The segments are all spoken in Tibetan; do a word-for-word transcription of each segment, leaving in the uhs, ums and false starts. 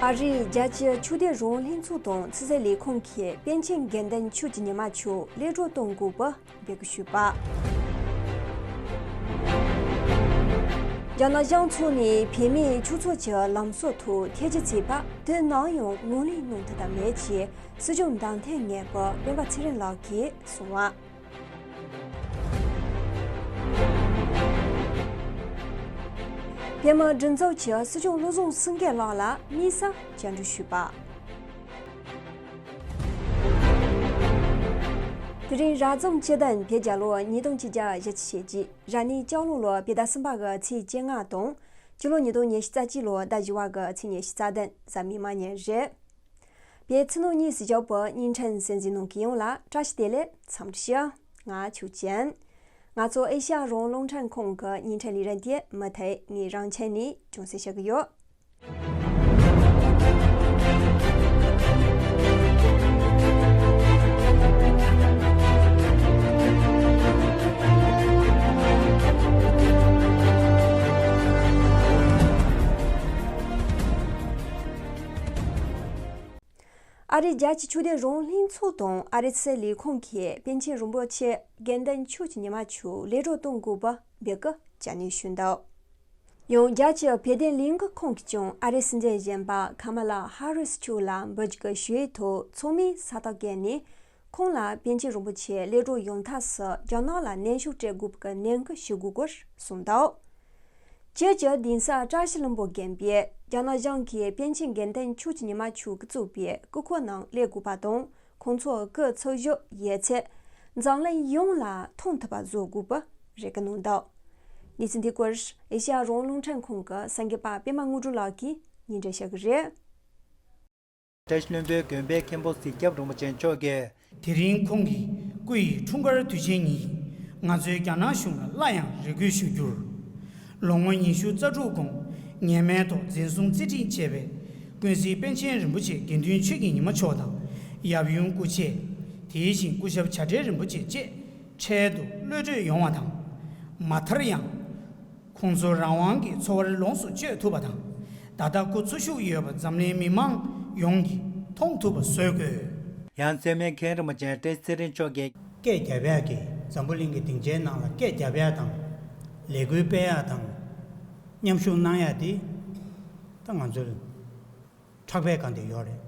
ཨ་རིའི་རྒྱལ་སྤྱིའི་ཆོས་དད་རང་དབང་ལྷན་ཚོགས་དང་ཕྱི་སྲིད་ལས་ཁུངས་ཀྱིས་པཎ་ཆེན་དགེ་འདུན་ཆོས་ཀྱི་ཉི་མ་མཆོག་གློད་གྲོལ་གཏོང་དགོས་པའི་འབོད་སྐུལ་ཞུས་པ། རྒྱ་ནག་གཞུང་ཕྱོགས་ནས་བོད་མིའི་ཆོས་ཚོགས་ཀྱི་ལམ་སྲོལ་ཐོག་ཐེལ་ཙེ་པ་དུས་ནམ་ཡང་ངོས་ལེན་གནང་ཐུབ་ཐབས་མེད་ཅེས་སྲིད་སྐྱོང་འདེམས་ཐོན་ངེས་པར་སྤེན་པ་ཚེ་རིང་ལགས་ཀྱིས་གསུངས་པ། བོད་མིའི་སྒྲིག་འཛུགས་ཀྱི་སྲིད་སྐྱོང་བློ་བཟང་སེང་གེ་ལགས་ལ་དམིགས་བསལ་བཅར་འདྲི་ཞུས་པ། དེ་རིང་རབ་བྱུང་སྤྱི་ཟླ་བརྒྱད་པའི་ལོ་ཉིས་སྟོང་ཆིག་བརྒྱ་བཞི་བཅུ་ཞེ་གཅིག་རབ་གནས་ལྕགས་ལྷུན་ལོ་བོད་ཟླ་གསུམ་པ་གི་ཚེས་བཅོ་ལྔ་དང་། སྤྱི་ལོ་ཉིས་སྟོང་ཉི་ཤུ་རྩ་གཅིག་ལོ་ཟླ་བཞི་པ་གི་ཚེས་ཉི་ཤུ་རྩ་བདུན་གཟའ་མིག་དམར་ཉིན་རེད། བོད་ཕྱི་ནང་གཉིས་སུ་བཞུགས་པའི་བརྙན་འཕྲིན་གསན་གཟིགས་གནང་མཁན་ཡོངས་ལ་བཀྲ་ཤིས་བདེ་ལེགས་འཚམས་འདྲི་ཞུ། ང་ཆོས་ཅན། ང་ཚོ་ཨེ་ཤ་ཡ་རང་དབང་རླུང་འཕྲིན་ཁང་གི་བརྙན་འཕྲིན་ལས་རིམ་དེ་མུ་མཐུད་ངས་རང་ཆས་ནས་རྒྱང་སྲིང་བྱེད་ཀྱི་ཡོད། ཨ་རིའི་རྒྱལ་སྤྱིའི་ཆོས་དད་རང་དབང་ལྷན་ཚོགས་དང་ཨ་རིའི་ཕྱི་སྲིད་ལས་ཁུངས་ཀྱིས་པཎ་ཆེན་རིན་པོ་ཆེ་དགེ་འདུན་ཆོས་ཀྱི་ཉི་མ་མཆོག་གློད་གྲོལ་གཏོང་དགོས་པའི་འབོད་སྐུལ་བྱས་ནས་ཞུས་འདུག་ཡང་རྒྱལ་སྤྱིའི་བོད་དོན་ལས་འགུལ་ཁང་གིས་ཀྱང་ཨ་རིའི་སྲིད་འཛིན་གཞོན་པ་ཁ་མ་ལ་ཧ་རིས་མཆོག་ལ་འབོད་སྐུལ་ཞུས་ཐོག་ཚང་མས་ས་རྟགས་བཀོད་ནས། ཁོང་ལ་པཎ་ཆེན་རིན་པོ་ཆེ་གློད་གྲོལ་ཡོང་ཐབས་སུ་རྒྱ་ནག་ལ་གནོན་ཤུགས་སྤྲད་དགོས་པའི་ནན་སྐུལ་ཞུ་དགོས་སྐོར་གསུངས་འདུག་བཅས་ཀྱི་གདན་ས་བཀྲ་ཤིས་ལྷུན་པོ་དགོན་པས་རྒྱ་ནག་གཞུང་གིས་པཎ་ཆེན་དགེ་འདུན་ཆོས་ཀྱི་ཉི་མ་མཆོག་གིས་གཙོས་པའི་སྐུ་འཁོར་རྣམས་གློད་དགོས་པ་དང་། ཁོང་ཚོའི་སྐུ་ཚུར་བཞུགས་ཡོད་ཚད་འཛམ་གླིང་ཡོངས་ལ་མཐོང་ཐུབ་པ་བཟོ་དགོས་པའི་རེ་སྐུལ་གནང་འདུག་གནས་ཚུལ་འདིའི་སྐོར་ཨེ་ཤ་ཡ་རང་དབང་རླུང་འཕྲིན་ཁང་གི་གསར་འགོད་པ་པད་མ་དངོས་གྲུབ་ལགས་ཀྱིས་སྙན་སྒྲོན་ཞུ་གི་རེད། བཀྲ་ཤིས་ལྷུན་པོའི་དགོན་པའི་མཁན་པོ་གཟིག་སྐྱབས་རིན་པོ་ཆེ་མཆོག་གིས། དེ་རིང་ཁོང་གི་སྐུ་ཡི་འཁྲུངས་སྐར་དུས་ཆེན་ཉིན། ང་ཚོས་རྒྱ་ནག་གཞུང་ལ་སླར་ཡང་རེ་སྐུལ་ཞུ་རྒྱུར། ལོ་ངོ་ཉི་ཤུ་རྩ་དྲུག་གོང་ངེས་མེད་ཐོག་འཛིན་བཟུང་རྩིས་ཁྲིམས་བྱས་པའི་ཀུན་གཟིགས་པཎ་ཆེན་རིན་པོ་ཆེ་དགེ་འདུན་ཆོས་ཀྱི་ཉི་མ་མཆོག་དང་། ཡབ་ཡུམ་སྐུ་མཆེད། དེ་བཞིན་སྐུ་ཞབས་བྱ་བྲལ་རིན་པོ་ཆེ་བཅས་འཕྲལ་དུ་གློད་གྲོལ་ཡོང་བ་དང་། མ་མཐར་ཡང་། ཁོང་ཚོ་རང་དབང་གི་འཚོ་བར་ལོངས་སུ་སྤྱོད་ཐུབ་པ་དང་། ད་ལྟ་སྐུ་འཚོ་བཞུགས་ཡོད་པ་འཛམ་གླིང་མི་མང་ཡོངས་ཀྱིས་མཐོང་ཐུབ་པ་བཟོ་དགོས། ཡང་མཚན་སྨད་མཁན་རིན་པོ་ཆེ་བཀྲ་ཤིས་ཚེ་རིང་མཆོག་གིས། སྐད་རྒྱབ་ཡག་གི་འཛམ་བུ་གླིང་གི་སྡིངས་ཆའི་ནང་ལ་སྐད་རྒྱབ་ཡག་དང་། ལས་འགུལ་སྤེལ་ཡག་དང་། མཉམ་ཞུགས་གནང་ཡག་དེ་ད་ང་ཚོར་ཕྲག་པས་གང་དེ་ཡོད་རེད།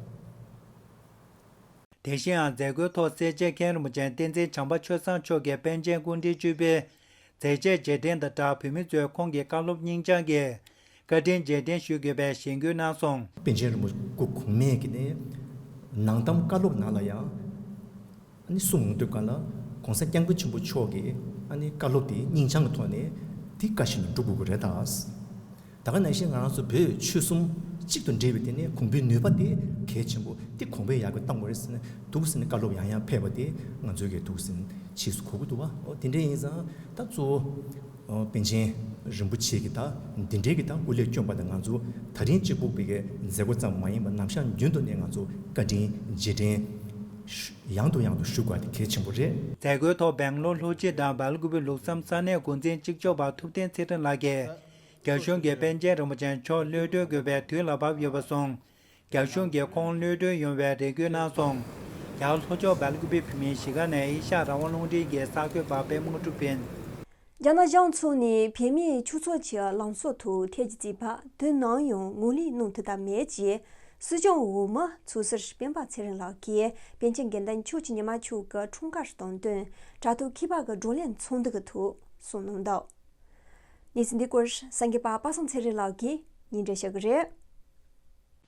དེ་བཞིན་ཡང་མཛད་སྒོའི་ཐོག་སེར་བྱེས་མཁན་རིན་པོ་ཆེ་བསྟན་འཛིན་བྱམས་པ་ཆོས་བཟང་མཆོག་གིས་པཎ་ཆེན་སྐུ་ཕྲེང་བཅུ་པའི་མཛད་རྗེས་རྗེས་དྲན་དང་སྦྲགས་བོད་མི་ཚོས་ཁོང་གི་བཀའ་སློབ་སྙིང་བཅངས་ཀྱིས་བཀའ་དྲིན་རྗེས་དྲན་ཞུ་དགོས་པའི་གཞེན་སྐུལ་གནང་སོང་། པཎ་ཆེན་རིན་པོ་ཆེ་སྐུ་གོང་མས་ཀྱི་ནས་ནང་གཏམ་བཀའ་སློབ་ནང་ལ་ཡང་ཨ་ནི་གསུང་ཡོང་དུས་གང་ལ་༸གོང་ས་༸སྐྱབས་མགོན་ཆེན་པོ་མཆོག་གི་ཨ་ནི་བཀའ་སློབ་དེ་སྙིང་བཅངས་ཀྱི་ཐོག་ནས་དེ་བཀའ་བཞིན་དུ་སྒྲུབ་དགོས་ཀྱི་རེད་ད། ད་ག་ནང་བཞིན་ང་རང་ཚོ་བོད་ཆོལ་གསུམ་གཅིག་ཏུ་འདྲེས་པའི་དེ་ནས་གོང་བུའི་ནུས་པ་དེ་གལ་ཆེན་པོ་དེ་གོང་འཕེལ་ཡག་པོ་གཏང་དགོས་རེད་ཟེར་ནས་འདུག་ཟེར་ནས་བཀའ་སློབ་ཡང་ཡང་ཕེབས་པ་དེ་ང་ཚོས་གི་འདུག་ཟེར་ནས་ཕྱིས་སུ་གོ་གི་འདུག་བ། འོ་དེ་འདྲ་ཡིན་ཙང་ད་གཙོ་བོ་པཎ་ཆེན་རིན་པོ་ཆེ་གི་ད་འདི་འདྲའི་གི་ད་སྐུ་ལས་བསྐྱོན་པ་དང་ང་ཚོ་ད་རིང་གཅིག་པུ་པའི་གི་མཛད་སྒོ་ཙམ་མ་ཡིན་པར་ནམ་ཞག་རྒྱུན་དུ་ནས་ང་ཚོ་བཀའ་དྲིན་རྗེས་དྲན་ཡང་དུ་ཡང་དུ་ཞུ་དགོས་དེ་གལ་ཆེན་པོ་རེད། མཛད་སྒོའི་ཐོག་སྦེང་ལོར་ལྷོ་སྤྱི་དང་སྦེལ་ཀུ་པེ་ལུགས་བསམ་ས་གནས་འགོ་འཛིན་གཅིག་ལྕོགས་པ་ཐུབ་བསྟན་ཚེ་རིང་ལགས་ཀྱིས། རྒྱ་གཞུང་གིས་པཎ་ཆེན་རིན་པོ་ཆེ་མཆོག་གློད་གྲོལ་དགོས་པའི་དུས་ལ་བབ་ཡོད་པ་སོང་། རྒྱ་གཞུང་གིས་ཁོང་གློད་གྲོལ་ཡོང་བའི་རེ་སྐུལ་གནང་སོང་། རྒྱ་གར་ལྷོ་ཕྱོགས་སྦེལ་ཀུ་པེ་བོད་མིའི་གཞིས་ཀ་ནས་ཨེ་ཤ་ཡ་རང་དབང་རླུང་འཕྲིན་གྱི་གསར་འགོད་པ་པད་མ་དངོས་གྲུབ་ཡིན། རྒྱ་ནག་གཞུང་ཕྱོགས་ནས་བོད་མིའི་ཆོས་ཚོགས་ཀྱི་ལམ་སྲོལ་ཐོག་ཐེལ་ཙེ་ཙེ་པ་དུས་ནམ་ཡང་ངོས་ལེན་གནང་ཐུབ་ཐབས་མེད་ཅེས་སྲིད་སྐྱོང་འོས་མི་ཚོགས་ཟུར་སྤེན་པ་ཚེ་རིང་ལགས་ཀྱིས་པཎ་ཆེན་དགེ་འདུན་ཆོས་ཀྱི་ཉི་མ་མཆོག་གི་འཁྲུངས་སྐར་དང་བསྟུན་དྲ་ཐོག་མཁས་པ་གི་བགྲོ་གླེང་ཚོགས་འདུ་གི་ཐོག་གསུངས་གནང་འདུག་གནས་ཚུལ་འདི་སྐོར་གསར་འགོད་པ་པ་སངས་ཚེ་རིང་ལགས་ཀྱིས་སྙན་སྒྲོན་ཞུ་གི་རེད།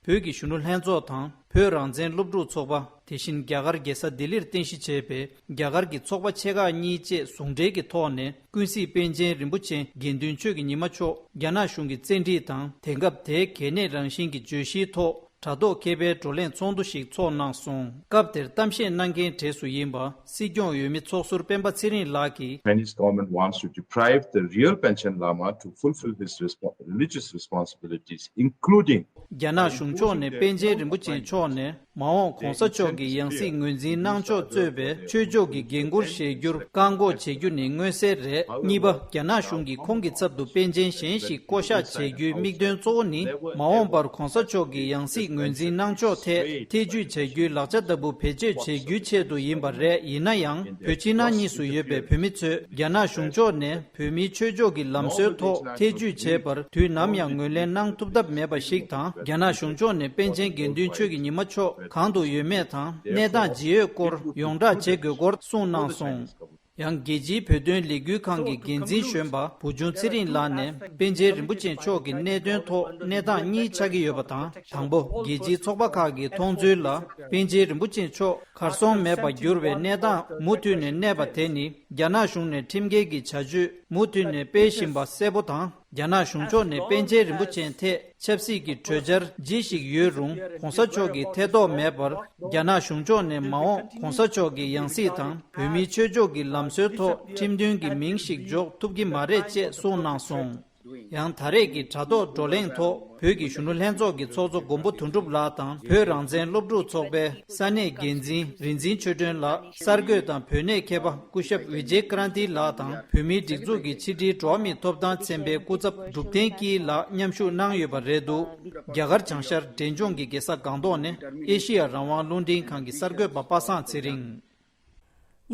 བོད་ཀྱི་གཞོན་ནུ་ལྷན་ཚོགས་དང་བོད་རང་བཙན་སློབ་ཕྲུག་ཚོགས་པ། དེ་བཞིན་རྒྱ་གར་རྒྱལ་ས་ལྡི་ལིར་རྟེན་གཞི་བྱས་པའི་རྒྱ་གར་གྱི་ཚོགས་པ་ཆེ་ཁག་གཉིས་བཅས་ཟུང་འབྲེལ་གྱི་ཐོག་ནས་ཀུན་གཟིགས་པཎ་ཆེན་རིན་པོ་ཆེ་དགེ་འདུན་ཆོས་ཀྱི་ཉི་མ་མཆོག་རྒྱ་ནག་གཞུང་གི་བཙན་ཁྲིད་དང་དེང་སྐབས་དེའི་གལ་གནད་རང་བཞིན་གྱི་བརྗོད་གཞིའི་ཐོག་དྲ་ཐོག་མཁས་པའི་བགྲོ་གླེང་ཚོགས་འདུ་ཞིག་ཚོགས་གནང་སོང་། སྐབས་དེར་གཏམ་བཤད་གནང་མཁན་གྲས་སུ་ཡིན་པ། སྲིད་སྐྱོང་འོས་མི་ཚོགས་ཟུར་སྤེན་པ་ཚེ་རིང་ལགས་ཀྱིས། Chinese government wants to deprive the real Panchen Lama to fulfill his respo- religious responsibilities, including རྒྱ་ནག་གཞུང་ཕྱོགས་ནས་པཎ་ཆེན་རིན་པོ་ཆེ་མཆོག་ནས་ མ་འོངས་གོང་ས་མཆོག་གི་ཡང་སྲིད་ངོས་འཛིན་གནང་ཕྱོགས་གཙོས་པའི་ཆོས་ཕྱོགས་ཀྱི་འགན་འཁུར་བཞེས་རྒྱུར་བཀག་འགོག་བྱེད་རྒྱུ་ནི་མངོན་གསལ་རེད། གཉིས་པ། རྒྱ་ནག་གཞུང་གིས་ཁོང་གི་ཚབ་ཏུ་པཎ་ཆེན་གཞན་ཞིག་བསྐོ་གཞག་བྱེད་རྒྱུའི་དམིགས་དོན་གཙོ་བོ་ནི། མ་འོངས་པར་གོང་ས་མཆོག་གི་ཡང་སྲིད་ངོས་འཛིན་གནང་ཕྱོགས་ཐད་ཐེ་ཇུས་བྱ་རྒྱུའི་ལག་ཆ་ལྟ་བུ་བེད་སྤྱོད་བྱེད་རྒྱུའི་ཆེད་དུ་ཡིན་པ་རེད། ཡིན་ན་ཡང་། བོད་ཕྱི་ནང་གཉིས་སུ་ཡོད་པའི་བོད་མི་ཚོས་རྒྱ་ནག་གཞུང་ཕྱོགས་ནས། བོད་མིའི་ཆོས་ཕྱོགས་ཀྱི་ལམ་སྲོལ་ཐོག་ཐེ་ཇུས་བྱས་པར་དུས་ནམ་ཡང་ངོས་ལེན་གནང་ཐུབ་ཐབས་མེད་པ་ཞིག་དང་། རྒྱ་ནག་གཞུང་ཕྱོགས་ནས་པཎ་ཆེན་དགེ་འདུན་ཆོས་ཀྱི་ཉི་མ་མཆོག་གང་དུ་ཡོད་མེད་དང་། གནས་སྟངས་ཇི་ཡོད་སྐོར་ཡོངས་བསྒྲགས་བྱེད་དགོས་སྐོར་གསུངས་གནང་སོང་། ཡང་། རྒྱལ་སྤྱིའི་བོད་དོན་ལས་འགུལ་ཁང་གི་འགན་འཛིན་གཞོན་པ་བུ་ཆུང་ཚེ་རིང་ལགས་ནས། པཎ་ཆེན་རིན་པོ་ཆེ་མཆོག་གི་གནད་དོན་ཐོག་གནས་སྟངས་གཉིས་ཆགས་ཀྱི་ཡོད་པ་དང་། དང་པོ། རྒྱལ་སྤྱིའི་ཚོགས་པ་ཁག་གི་མཐོང་ཚུལ་ལ། པཎ་ཆེན་རིན་པོ་ཆེ་མཆོག་གར་སོང་མེད་པར་གྱུར་བའི་གནས་སྟངས་མུ་མཐུད་ནས་གནས་པ་དེ་ནི། རྒྱ་ནག་གཞུང་ནས་ཁྲིམས་འགལ་གྱི་བྱ་སྤྱོད་མུ་མཐུད་ནས་སྤེལ་བཞིན་པ་གསལ་པོ་དང་། རྒྱ་ནག་གཞུང་ཕྱོགས་ནས་པཎ་ཆེན་རིན་པོ་ཆེ་ཐད་ཆབ་སྲིད་ཀྱི་གྲོས་འཆར་ཇི་ཞིག་ཡོད་རུང་། གོང་ས་མཆོག་གིས་ཐེ་གཏོགས་མེད་པར། རྒྱ་ནག་གཞུང་ཕྱོགས་ནས་མ་འོངས་གོང་ས་མཆོག་གི་ཡང་སྲིད་དང་། བོད་མིའི་ཆོས་ཕྱོགས་ཀྱི་ལམ་སྲོལ་ཐོག་ཁྲིམས་མཐུན་གྱི་མིང་ཞིག་འཇོག་ཐུབ་ཀྱི་མ་རེད་ཅེས་གསུངས་གནང་སོང་། ཡང་། ད་རེས་ཀྱི་དྲ་ཐོག་བགྲོ་གླེང་ཐོག་བོད་ཀྱི་གཞོན་ནུ་ལྷན་ཚོགས་ཀྱི་ཚོགས་གཙོ་མགོན་པོ་དོན་གྲུབ་ལགས་དང་། བོད་རང་བཙན་སློབ་ཕྲུག་ཚོགས་པའི་ས་གནས་འགན་འཛིན་རིག་འཛིན་ཆོས་སྒྲོན་ལགས། གསར་འགོད་དང་བོད་གནས་མཁས་པ་སྐུ་ཞབས་བི་ཇེ་ཀྲན་ཏི་ལགས་དང་། བོད་མིའི་སྒྲིག་འཛུགས་ཀྱི་ཕྱི་དྲིལ་འགྲོ་བ་མིའི་ཐོབ་ཐང་ཚན་པའི་སྐུ་ཚབ་གྲུབ་བསྟན་སྐྱིད་ལགས་མཉམ་ཞུགས་གནང་ཡོད་པ་རེད་འདུག་རྒྱ་གར་བྱང་ཤར་འབྲས་ལྗོངས་ཀྱི་རྒྱལ་ས་སྒང་ཏོག་ནས་ཨེ་ཤི་ཡ་རང་དབང་རླུང་འཕྲིན་ཁང་གི་གསར་འགོད་པ་པ་སངས་ཚེ་རིང་།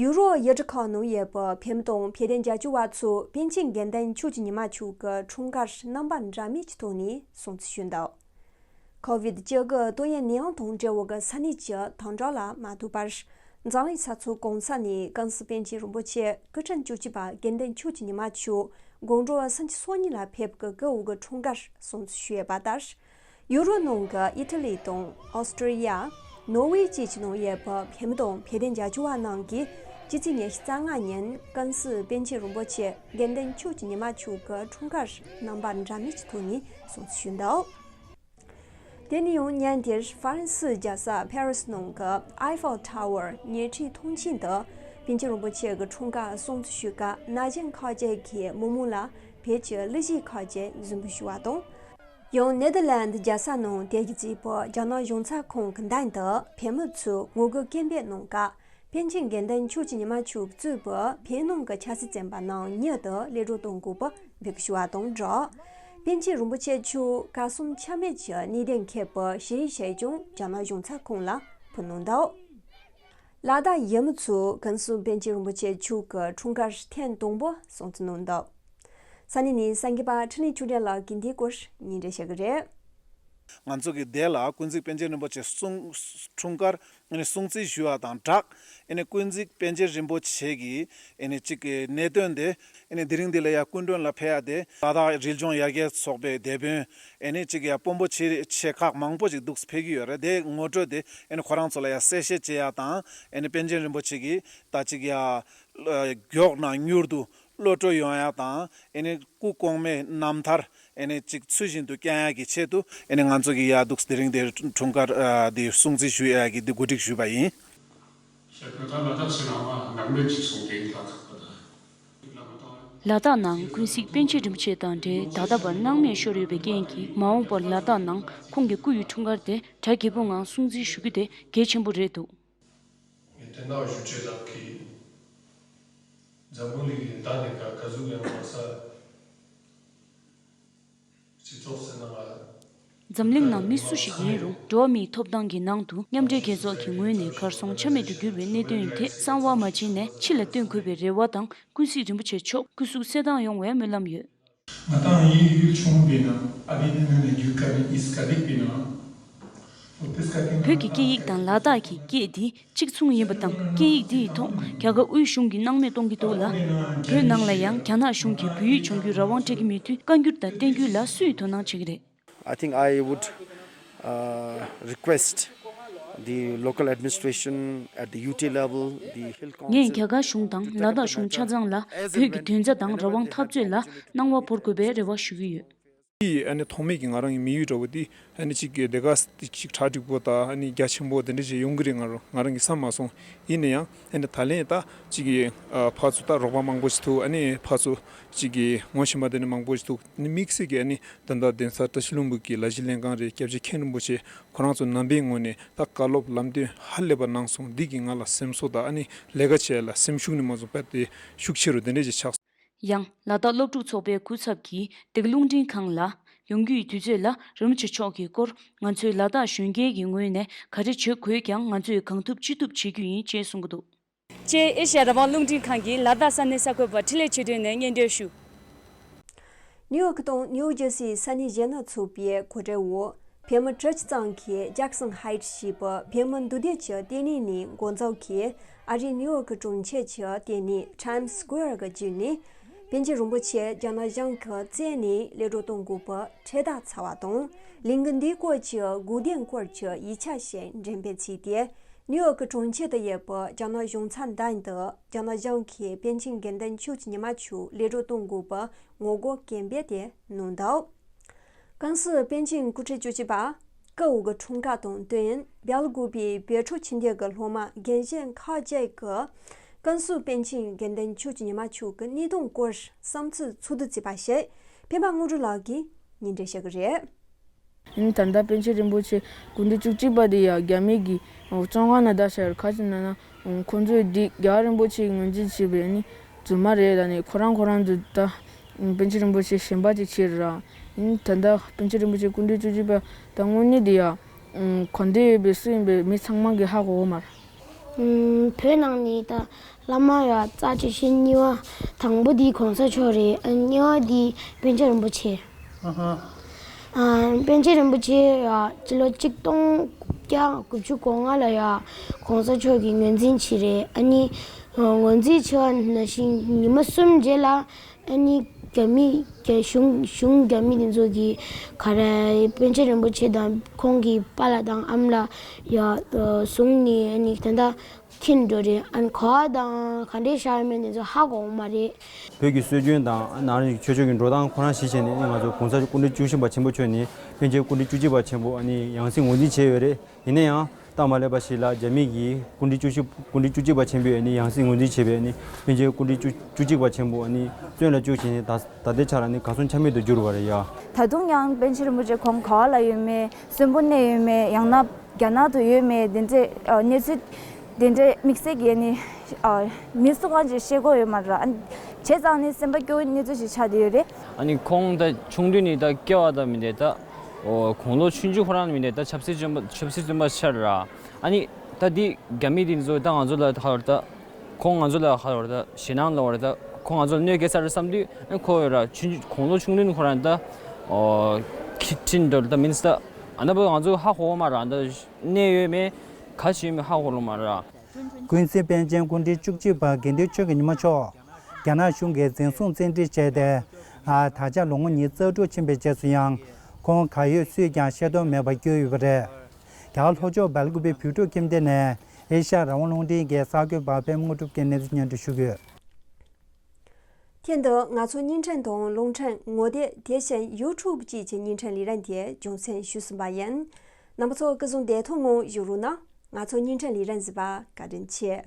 ཡུ་རོབ་ཡུལ་གྲུ་ཁག་ནང་ཡོད་པའི་བོད་མི་དང་བོད་དོན་རྒྱབ་སྐྱོར་བ་ཚོས་པཎ་ཆེན་དགེ་འདུན་ཆོས་ཀྱི་ཉི་མ་མཆོག་གི་འཁྲུངས་སྐར་རྣམ་པ་འདྲ་མིན་གྱི་ཐོག་ནས་སྲུང་བརྩི་ཞུས་འདུག་ཁོ་བིད་བཅུ་དགུ་ཏོག་དབྱིབས་ནད་ཡམས་དང་འབྲེལ་བའི་ས་གནས་ཀྱི་དམ་དྲག་ལ་མ་ལྟོས་པར། འཛམ་གླིང་ས་ཕྱོགས་གང་ས་ནས་ཀུན་གཟིགས་པཎ་ཆེན་རིན་པོ་ཆེ་སྐུ་ཕྲེང་བཅུ་གཅིག་པ་དགེ་འདུན་ཆོས་ཀྱི་ཉི་མ་མཆོག་དགུང་གྲངས་སུམ་ཅུ་སོ་གཉིས་ལ་ཕེབས་ཀྱི་སྐུའི་འཁྲུངས་སྐར་སྲུང་བརྩི་ཞུས་ཡོད་པ་ལྟར། ཡུ་རོབ་ནང་གི་ཨི་ཊ་ལི་དང་ཨོ་སི་ཀྲི་ཡ། ནོར་ཝེ་བཅས་ཀྱི་ནང་ཡོད་པའི་བོད་མི་དང་བོད་དོན་རྒྱབ་སྐྱོར་བ་རྣམས་ཀྱིས་སྤྱི་ཚེས་ཉི་ཤུ་རྩ་ལྔ་ཉིན་ཀུན་གཟིགས་པཎ་ཆེན་རིན་པོ་ཆེ་དགེ་འདུན་ཆོས་ཀྱི་ཉི་མ་མཆོག་གི་འཁྲུངས་སྐར་རྣམ་པ་འདྲ་མིན་གྱི་ཐོག་ནས་སྲུང་བརྩི་ཞུས་འདུག་དེ་ནས་ཡང་ཉིན་དེར་ཧྥ་རན་སིའི་རྒྱལ་ས་ཕ་རི་སི་ནང་གི་ཨའི་ཧྥེལ་ཊ་ཝར་ཉེ་འཁྲིས་མཐོང་ཆེན་དུ་པཎ་ཆེན་རིན་པོ་ཆེ་གི་འཁྲུངས་སྐར་སྲུང་བརྩི་ཞུ་སྐབས་ན་གཞོན་ཁག་ཅིག་གིས་མི་མང་ལ་བོད་ཀྱི་གླུ་གཞས་ཁག་ཅིག་གཟིགས་འབུལ་ཞུས་པ་དང་། ཡང་ནེ་དར་ལན་ཌི་རྒྱལ་ས་ནང་དེབ་སྐྱེལ་བྱས་པའི་རྒྱ་ནག་གཞུང་ཚབ་ཁང་གི་མདུན་དུ་བོད་མི་ཚོས་ངོ་རྒོལ་སྐད་འབོད་གནང་སྐབས། པཎ་ཆེན་དགེ་འདུན་ཆོས་ཀྱི་ཉི་མ་མཆོག་གཙོས་པའི་བོད་ནང་གི་ཆབ་སྲིད་བཙོན་པ་རྣམས་མྱུར་དུ་གློད་གྲོལ་གཏོང་དགོས་པའི་འབོད་སྐུལ་ཞུ་བ་དང་སྦྲགས། པཎ་ཆེན་རིན་པོ་ཆེ་མཆོག་གར་སོང་ཆ་མེད་ཀྱི་གནས་དོན་འཁོད་པའི་ཞུ་ཡིག་ཞིག་ཀྱང་རྒྱ་ནག་གཞུང་ཚབ་ཁང་ལ་ཕུལ་གནང་འདུག་ལ་དྭགས་ཡུལ་མི་ཚོས་ཀུན་གཟིགས་པཎ་ཆེན་རིན་པོ་ཆེ་མཆོག་གི་འཁྲུངས་སྐར་ཐེངས་དང་པོ་སྲུང་བརྩི་གནང་འདུག་ས་གནས་ནས་གསར་འགོད་པ་འཕྲིན་ལས་ཆོས་སྒྲོན་ལགས་ཀྱིས་འདིའི་སྐོར་སྙན་སྒྲོན་ཞུ་གི་རེད། ང་ཚོ་གི་འདི་ལ་ཀུན་གཟིགས་པཎ་ཆེན་རིན་པོ་ཆེ་གསུང་འཁྲུངས་སྐར་ཨ་ནི་སྲུང་བརྩི་ཞུ་བ་དང་སྦྲགས། ཨ་ནི་ཀུན་གཟིགས་པཎ་ཆེན་རིན་པོ་ཆེ་གི་ཨ་ནི་གཅིག་གི་གནད་དོན་དེ་ཨ་ནི་དེ་རིང་འདི་ལ་ཡ་སྐུ་མགྲོན་ལ་ཕེབས་ཡ་དེ་ལ་དྭགས་རི་ལྗོངས་ཡར་རྒྱས་ཚོགས་པའི་དེད་དཔོན་ཨ་ནི་གཅིག་ཡ་དཔོན་པོ་ཆེ་ཆེ་ཁག་མང་པོ་ཞིག་འདུག་ཕེབས་ཀྱི་ཡོད་རེད། དེ་ངོ་སྤྲོད་དེ་ཨ་ནི་ཁོ་རང་ཚོ་ལ་ཡ་གསལ་བཤད་བྱེད་ཡ་དང་། ཨ་ནི་པཎ་ཆེན་རིན་པོ་ཆེ་གི་ད་གཅིག་ཡ་མགྱོགས་ན་མྱུར་དུ་གློད་གྲོལ་ཡོང་ཡ་དང་། ཨེ་ནི་སྐུ་གོང་མའི་རྣམ་ཐར་ཨེ་ནི་ཅིག་ཚུལ་བཞིན་དུ་བསྐྱང་ཡ་གི་ཆེད་དུ། ཨེ་ནི་ང་ཚོ་གི་ཡ་འདུག་དེ་རིང་འདིར་འཁྲུངས་སྐར་ཨ་འདི་སྲུང་བརྩི་ཞུ་ཡ་གི་འདི་གོ་སྒྲིག་ཞུས་པ་ཡིན། ལ་དྭགས་ནང་ཀུན་གཟིགས་པཎ་ཆེན་རིན་པོ་ཆེ་དང་འབྲེལ་ད་ལྟ་བར་སྣང་མེད་ཤོར་ཡོད་པའི་རྐྱེན་གྱིས། མ་འོངས་པར་ལ་དྭགས་ནང་ཁོང་གི་སྐུ་ཡི་འཁྲུངས་སྐར་དེ་གྲ་རྒྱས་པོའི་ངང་སྲུང་བརྩི་ཞུ་རྒྱུ་དེ་གལ་ཆེན་པོ་རེད་འདུག་དེ་ནང་བཞུགས་བྱས་ལགས་ཀྱིས་འཛམ་བུ་གླིང་གི་བདག་ནི་ག་ག་ཟུག་ཡང་མ་ས་སྤྱི་ཚོགས་ཟེར་ན་ང་། འཛམ་གླིང་ནང་མི་སུ་ཞིག་ཡིན་རུང་། འགྲོ་བ་མིའི་ཐོབ་ཐང་གི་ནང་དུ་མཉམ་འབྲེལ་རྒྱལ་ཚོགས་ཀྱི་ངོས་ནས་གར་སོང་ཆ་མེད་དུ་གྱུར་བའི་གནད་དོན་ཐད་གསང་བ་མ་བྱས་ནས་ཕྱི་ལ་སྟོན་དགོས་པའི་རེ་བ་དང་། ཀུན་གཟིགས་རིན་པོ་ཆེ་མཆོག་སྐུ་གཟུགས་གསལ་ཐང་ཡོང་བའི་སྨོན་ལམ་ཡོད། ང་དང་ཡི་ཡུལ་ཆུང་པའི་ནང་ཨ་བི་ནི་ནི་ཡུལ་ཀ་བི་ཨིས་ཀ་བི་པའི་ནང་། བོད་ཀྱི་སྐད་ཡིག་དང་ལ་དྭགས་ཀྱི་སྐད་འདི་གཅིག་མཚུངས་ཡིན་པ་དང་། སྐད་ཡིག་འདིའི་ཐོག་རྒྱ་གར་དབུས་གཞུང་གིས་སྣང་མེད་གཏོང་གི་འདུག་ལ། བོད་ནང་ལ་ཡང་རྒྱ་ནག་གཞུང་གིས་བོད་ཡིག་སྦྱོང་རྒྱུའི་རང་དབང་སྤྲད་ཀྱི་མེད་དུས། བཀའ་འགྱུར་དང་བསྟན་འགྱུར་ལ་སུས་དོ་སྣང་བྱེད་ཀྱི་རེད། I think I would uh, request the local administration at the U T level, the Hill Council. ངས་རྒྱ་གར་གཞུང་དང་ལ་དྭགས་གཞུང་ཆ་ཚང་ལ་བོད་ཀྱི་དོན་རྩ་དང་རང་དབང་འཐབ་རྩོད་ལ་སྣང་བ་བོར་དགོས་པའི་རེ་བ་ཞུ་གི་ཡོད། དེ་ཨ་ནི་ཐོག་མེད་ཀྱི་ང་རང་གི་མི་ཡུལ་འདྲ་བོ་དེ་ཨ་ནི་གཅིག་གི་སྡེ་ཁག་གཅིག་གྲ་སྒྲིག་པོ་དང་ཨ་ནི་རྒྱ་ཆེན་པོ་དེ་འདྲ་ཞིག་ཡོང་གི་རེད། ང་རང་ང་རང་གིས་བསམ་མ་སོང་། ཡིན་ན་ཡང་ཨ་ནི་ད་ལན་ད་གཅིག་གི་ཨ་ཕར་ཚུར་ད་རོགས་པ་མང་པོ་ཞིག་ཐུག་ཨ་ནི་ཕར་ཚུར་གཅིག་གི་ངོ་ཤེས་པ་དེ་འདྲ་མང་པོ་ཞིག་ཐུག་ཨ་ནི་དམིགས་བསལ་གྱི་ཨ་ནི་ད་ལྟ་གདན་ས་བཀྲ་ཤིས་ལྷུན་པོ་གི་ལས་བྱེད་ལྷན་ཁང་རེད། སྐྱབས་རྗེ་མཁན་རིན་པོ་ཆེ་ཁོ་རང་ཚོ་ནང་པའི་ངོས་ནས་ད་བཀའ་སློབ་ལམ་སྟོན་ཧ་ལས་པ་གནང་སོང་། འདི་གིས་ང་ལ་སེམས་གསོ་དང་ཨ་ནི་ལས་ཀ་བྱེད་ཡ་ལ་སེམས་ཤུགས་ནི་མ་བཟུང་བས་དེ་ཤུགས་ཆེ་རུ་དེ་འདྲ་ཞིག་ཆགས་སོང་། ཡང་ལ་དྭགས་སློབ་ཕྲུག་ཚོགས་པའི་སྐུ་ཚབ་ཀྱིས་སྡེ་རླུང་འཕྲིན་ཁང་ལ་ཡོང་རྒྱུའི་དུས་ཚོད་ལ་རིན་པོ་ཆེ་མཆོག་གི་སྐོར་ང་ཚོའི་ལ་དྭགས་གཞོན་སྐྱེས་ཀྱི་ངོས་ནས་ག་རེ་བྱེད་དགོས་ཀྱང་ང་ཚོས་གང་ཐུབ་ཅི་ཐུབ་བྱེད་རྒྱུ་ཡིན་ཅེས་གསུང་གི་འདུག་ཅེས་ཨེ་ཤ་ཡ་རང་དབང་རླུང་འཕྲིན་ཁང་གི་ལ་དྭགས་ས་གནས་གསར་འགོད་པ་འཕྲིན་ལས་ཆོས་སྒྲོན་ནས་སྙན་སྒྲོན་ཞུ། ནིའུ་ཡོག་དང་ནིའུ་ཇར་སིའི་ས་གནས་གཞན་ན་ཚོགས་པའི་གོ་སྒྲིག་འོག་བོད་མི་གྲུ་གཅིག་ཙམ་གྱིས་ཇེག་སན་ཧའིཊ་ཞེས་པའི་བོད་མི་འདུས་སྡོད་ཀྱི་ལྟེ་གནས་ནས་འགོ་འཛུགས་ཀྱིས་ཨ་རིའི་ནིའུ་ཡོག་གྲོང་ཁྱེར་གྱི་ལྟེ་གནས་ཊའེམ་སི་ཀུ་ཝེར་གྱི་བརྒྱུད་ནས་པཎ་ཆེན་རིན་པོ་ཆེ་རྒྱ་ནག་གཞུང་གིས་བཙལ་ནས་གློད་གྲོལ་གཏོང་དགོས་པའི་འཕྲེད་དར་འཚོལ་བ་དང་། ལས་འགུལ་འདིའི་སྐོར་གྱི་དགོས་འདུན་སྐོར་གྱི་ཡིག་ཆ་ཞིག་འགྲེམས་སྤེལ་བྱས་ཏེ། ནིའུ་ཡོག་གྲོང་ཁྱེར་དུ་ཡོད་པའི་རྒྱ་ནག་གཞུང་ཚབ་མདུན་དུ་རྒྱ་ནག་གཞུང་གིས་པཎ་ཆེན་དགེ་འདུན་ཆོས་ཀྱི་ཉི་མ་མཆོག་གློད་གྲོལ་གཏོང་དགོས་པའི་ངོ་རྒོལ་སྐད་འབོད་དེ་གནང་འདུག་ཀན་སུའུ་པཎ་ཆེན་སྐུ་ཕྲེང་བཅུ་གཅིག་པ་སྐུ་འོ་གི་འཁྲུངས་སྐར་དང་བསྟུན་སྦེལ་ཀོབ་པའི་བོད་ཕྲུག་ཆེད་འདོན་གྱི་སློབ་མ་རྒན་གཞོན་ཁག་ཅིག་གིས་ཀན་སུའུ་པཎ་ཆེན་དགེ་འདུན་ཆོས་ཀྱི་ཉི་མ་མཆོག་གི་གནས་སྟངས་སྐོར་བསམ་ཚུལ་ཚོགས་འདུ་བྱས་པ་ཞིག་འཕེན་པ་དངོས་གྲུབ་ལགས་ཀྱིས་སྙན་སྒྲོན་ཞུ་གི་རེད། ཨ་ནི་ད་ལྟ་པཎ་ཆེན་རིན་པོ་ཆེ་སྐུ་ཕྲེང་བཅུ་གཅིག་པ་དེ་ཡང་རྒྱ་མི་གི་བཙོན་ཁང་ནང་བསྡད་ཤག་ཡོད་རེད། ག་ཅི་ན་ན་ཁོང་ཚོས་འདི་རྒྱལ་བ་རིན་པོ་ཆེ་ངོས་འཛིན་བྱས་པའི་ཨ་ནི་རྫུན་མ་རེད། ད་ནི་ཁོ་རང་ཁོ་རང་ཚོ་ད་པཎ་ཆེན་རིན་པོ་ཆེ་ཞེན་པ་ཅིག་བྱས་ར། ཨ་ནི་ད་ལྟ་པཎ་ཆེན་རིན་པོ་ཆེ་སྐུ་ཕྲེང་བཅུ་གཅིག་པ་ད་དངོས་གནས་དེ་ཡང་གོ་འདོད་ཡོད་པའི་སུ་ཡིན་པའི་མི་ཚང་མ་གིས་ཧ་གོ་གི་མ་རེད། ཨུམ། བོད་ནང་ནས་ད་བླ་མ་ཡ་རྩ་ཆེ་ཤོས་གཉིས་པ། དང་པོ་དེ་གོང་ས་མཆོག་རེད། ཨ་གཉིས་པ་དེ་པཎ་ཆེན་རིན་པོ་ཆེ། ཨ་ཧ། ཨ་པཎ་ཆེན་རིན་པོ་ཆེ་ཡ་སྤྱི་ལོ་ཆིག་སྟོང་བརྒྱ་དགུ་བཅུ་གོ་ལྔ་ལ་ཡ་གོང་ས་མཆོག་གིས་ངོས་འཛིན་བྱས་རེད། ཨ་ནི་ཨ་ངོས་འཛིན་བྱས་པ་ནང་བཞིན་ཉི་མ་གསུམ་རྗེས་ལ། ཨ་ནི་རྒྱ་མི་རྒྱ་གཞུང་གཞུང་རྒྱ་མི་དེ་ཚོ་གིས་ག་རེ་པཎ་ཆེན་རིན་པོ་ཆེ་དང་ཁོང་གི་པཱ་ལགས་དང་ཨ་མ་ལགས་ཡ་བཟུང་ནས་ཨ་ནི་ད་ལྟ་འཁྱེར་འགྲོ་རེད། ཨ་ནི་ག་བ་དང་ག་འདྲས་བཞག་ཡོད་མེད་དེ་ཚོ་ཧ་གོ་གི་མ་རེད། བོད་ཀྱི་སྲོལ་རྒྱུན་དང་ནང་རིག་ཆོས་ཕྱོགས་ཀྱི་འགྲོ་སྟངས་ཁོ་རང་གཞི་བྱས་ནས་ང་ཚོ་གོང་ས་སྐུ་ཕྲེང་བཅུ་བཞི་པ་ཆེན་པོ་མཆོག་ནས་པཎ་ཆེན་སྐུ་ཕྲེང་བཅུ་གཅིག་པ་ཆེན་པོ་ཨ་ནི་ཡང་སྲིད་ངོས་འཛིན་བྱས་ཡོད་རེད། ཡིན་ན་ཡང་སྟབས་མ་ལེགས་པ་ཞིག་ལ་རྒྱ་མི་གིས་སྐུ་ཕྲེང་བཅུ་བཞི་སྐུ་ཕྲེང་བཅུ་གཅིག་པ་ཆེན་པོའི་ཨ་ནི་ཡང་སྲིད་ངོས་འཛིན་བྱས་པའི་ཨ་ནི་པཎ་ཆེན་སྐུ་ཕྲེང་བཅུ་བཅུ་གཅིག་པ་ཆེན་པོ་ཨ་ནི་བཙོན་ལ་བཅུག་བྱས་ནས་ད་ད་ལྟའི་ཆར་ཨ་ནི་གར་སོང་ཆ་མེད་དུ་གྱུར་བ་རེད་ཡ། ད་དུང་ཡང་པཎ་ཆེན་རིན་པོ་ཆེ་ཁོང་ག་བ་ལ་ཡོད་མེད། གསོན་པོ་གནས་ཡོད་མེད། ཡང་ན་རྒྱ་ནག་ཏུ་ཡོད་མེད་དེ་འདྲའི་ཨ་གནས་ཚུལ་དེ་འདྲའི་དམིགས་བསལ་གྱི་ཨ་ནི་ཨ་མི་སུ་གང་ཅིག་ཤེས་ཀྱི་ཡོད་མ་རེད། ཨ་ནི་བྱས་ཙང་ནི་སེམས་པ་སྐྱོ་བོའི་གནས་ཚུལ་ཞིག་ཆགས་བསྡད་ཡོད་རེད། ཨ་ནི་ཁོང་ད་ཆུང་དུས་ནས་ད་སྐྱེ་བ་ད་མི་འདྲ་ད་ཨོ་དགུང་ལོ་ཆུང་ཆུང་ཁོ་རང་མི་འདྲ་ད་ཆབ་སྲིད་བཙོན་པ་ཆབ་སྲིད་བཙོན་པ་ཆགས་ར། ཨ་ནི་ད་འདི་རྒྱ་མི་འདི་ཚོ་ད་ང་ཚོ་ལ་ཧ་ལོར་ད་ཁོང་ང་ཚོ་ལ་ཧ་ལོར་ད་ཞེད་སྣང་ལ་བར་ད་ཁོང་ང་ཚོ་ལ་གནོད་སྐྱེལ་ས་རེད་བསམ་དུས་ཨ་ཁོ་ཡོད་ར་ཆུང་དགུང་ལོ་ཆུང་དུས་ཁོ་རང་ད་ཨོ་ཁི་ཁྲིན་འགྲོ་ད་མིན་སི་ད་ཨ་ན་པོ་ང་ཚོ་ཧ་གོ་མ་ར་ད་གནས་ཡོད་མེད་ག་ཞིག་ཡོད་མེད་ཧ་གོ་ལོ་མ་ར། ཀུན་གཟིགས་པཎ་ཆེན་སྐུ་ཕྲེང་བཅུ་གཅིག་པ་དགེ་འདུན་ཆོས་ཀྱི་ཉི་མ་མཆོག་རྒྱ་ནག་གཞུང་གིས་འཛིན་བཟུང་བཙན་ཁྲིད་བྱས་ཏེ། ཨ་ད་ཆ་ལོ་ངོ་ཉི་ཤུ་རྩ་དྲུག་ཕྱིན་པའི་རྗེས་སུ་ཡང་ཁོང་གར་ཡོད་སུས་ཀྱང་ཤེས་རྟོགས་མེད་པར་བསྐྱུར་ཡོད་པ་རེད། རྒྱ་གར་ལྷོ་ཕྱོགས་སྦེལ་ཀུ་པེ་བོད་ཕྲུག་ཁྱིམ་སྡེ་ནས་ཨེ་ཤ་ཡ་རང་དབང་རླུང་འཕྲིན་གྱི་གསར་འགོད་པ་པད་མ་དངོས་གྲུབ་ཀྱིས་གནས་ཚུལ་སྙན་སྒྲོན་ཞུ་གི་ཡོད། ཐེངས་འདིའི་ང་ཚོའི་བརྙན་འཕྲིན་དང་རླུང་འཕྲིན་ངོ་དེབ་དེ་བཞིན་ཡུ་ཊུབ་བཅས་ཀྱི་བརྙན་འཕྲིན་ལས་རིམ་དེ་རྒྱང་སྲིང་ཞུས་ཟིན་པ་ཡིན། རྣམ་པ་ཚོ་སྐུ་གཟུགས་བདེ་ཐང་ངང་བཞུགས་རོགས་གནང་། ང་ཚོའི་བརྙན་འཕྲིན་ལས་རིམ་གཟིགས་པར་བཀའ་དྲིན་ཆེ།